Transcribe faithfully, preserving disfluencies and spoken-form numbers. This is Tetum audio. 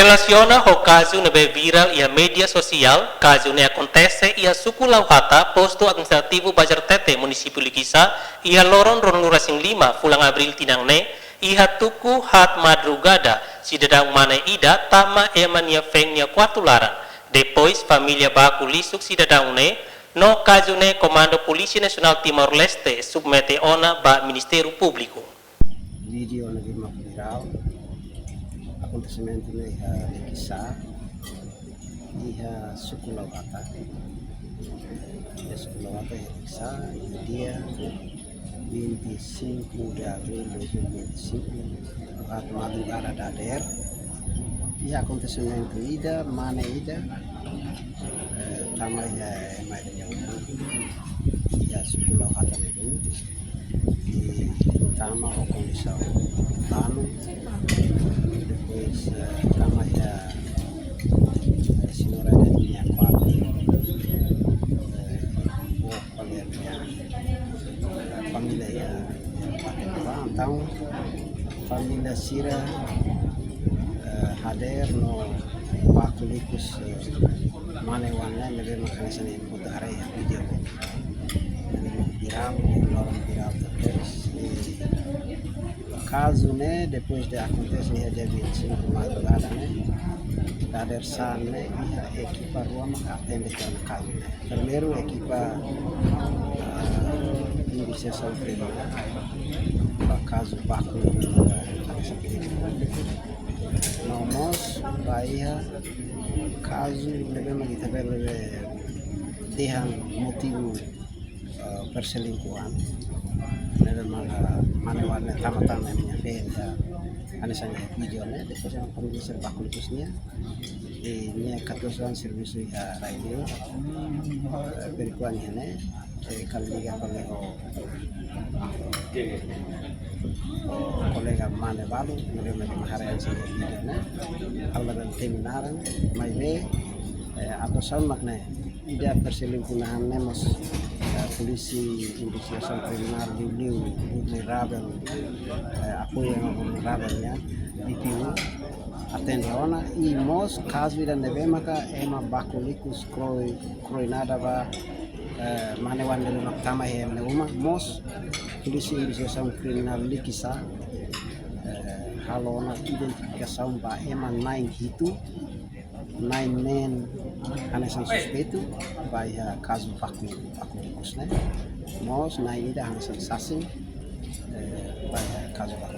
Relasiona ho kazu ne'ebé virál iha média sosiál, kazu ne'e akontese iha suku Lauhata, postu administrativu Bazartete, munisípiu Likisá, iha loron ruanulu-resin-lima fulan Abríl tinan ne'e, iha tuku haat madrugada, sidadaun mane ida tama ema nia feen nia kuartu laran. Depois, família baku lisuk sidadaun ne'e, no kazu ne'e Komandu Polísia Nasionál Timor-Leste submete ona ba Ministériu Públiku. Vídeo ne'ebé mak virál, akontesimentu ne'e iha Likisá, iha suku Lauhata. Iha suku Lauhata, iha Likisá, iha dia vinte e cinco de abril de dois mil e vinte e cinco, haat madrugada dadeer. Iha akontesimentu ida, mane ida, eh, tama iha ema ida nia uma, iha suku Lauhata ne'ebá. I tama ho kondisaun lanu, depois, eh, tama iha, eh, señora ida nia kuartu, eh, fó ko'alia nia família iha, iha parte rua, entaun família sira, eh, hadeer no baku likus, eh, mane-wan ne'e, ne'ebé mak hanesan ne'e ita haree iha vídeo ne'e. Ne'ebé mak virál, loron virál tebes. I kazu ne'e, depois de akontese iha dia vinte e cinco madrugada ne'e, dadeer-saan ne'e iha ekipa rua mak atende tiha ona kazu ne'e. Primeiru, ekipa, ah, investigasaun kriminál ba kazu baku ne'e, no mós ba iha kazu ne'ebé mak ita bele dehan motivu, ah, perselingkuhan. Ne'ebé mak, ah, mane-wan ne'e tama-tama nia feen, hanesan iha vídeo ne'e, depois ema família sira baku likus nia. I nia katuas-oan servisu iha rai liur. Eh, periku an iha ne'e, eh, kami liga kami ho, ho kolega mane balu, ne'ebé mak haree hanesan iha vídeo ne'e. Ha'u la bele temi naran, maibé, eh, atu saun mak ne'e. Ida perselingkuhan ne'e mós, eh, polísia investigasaun kriminál liuliu vulnerável, eh, apoiu ema vulnerável nian, B P U, atende ona, i mós kazu ida ne'ebé maka ema baku likus kroi, kroinada ba, eh, mane-wan ne'ebé mak tama iha ema nia uma, mós polísia investigasaun kriminál Likisá, eh, halo ona identifikasaun ba ema na'in hitu, na'in neen hanesan suspeitu ba iha kazu baku, baku likus ne'e. Mós na'in ida hanesan sasin, eh, ba iha kazu baku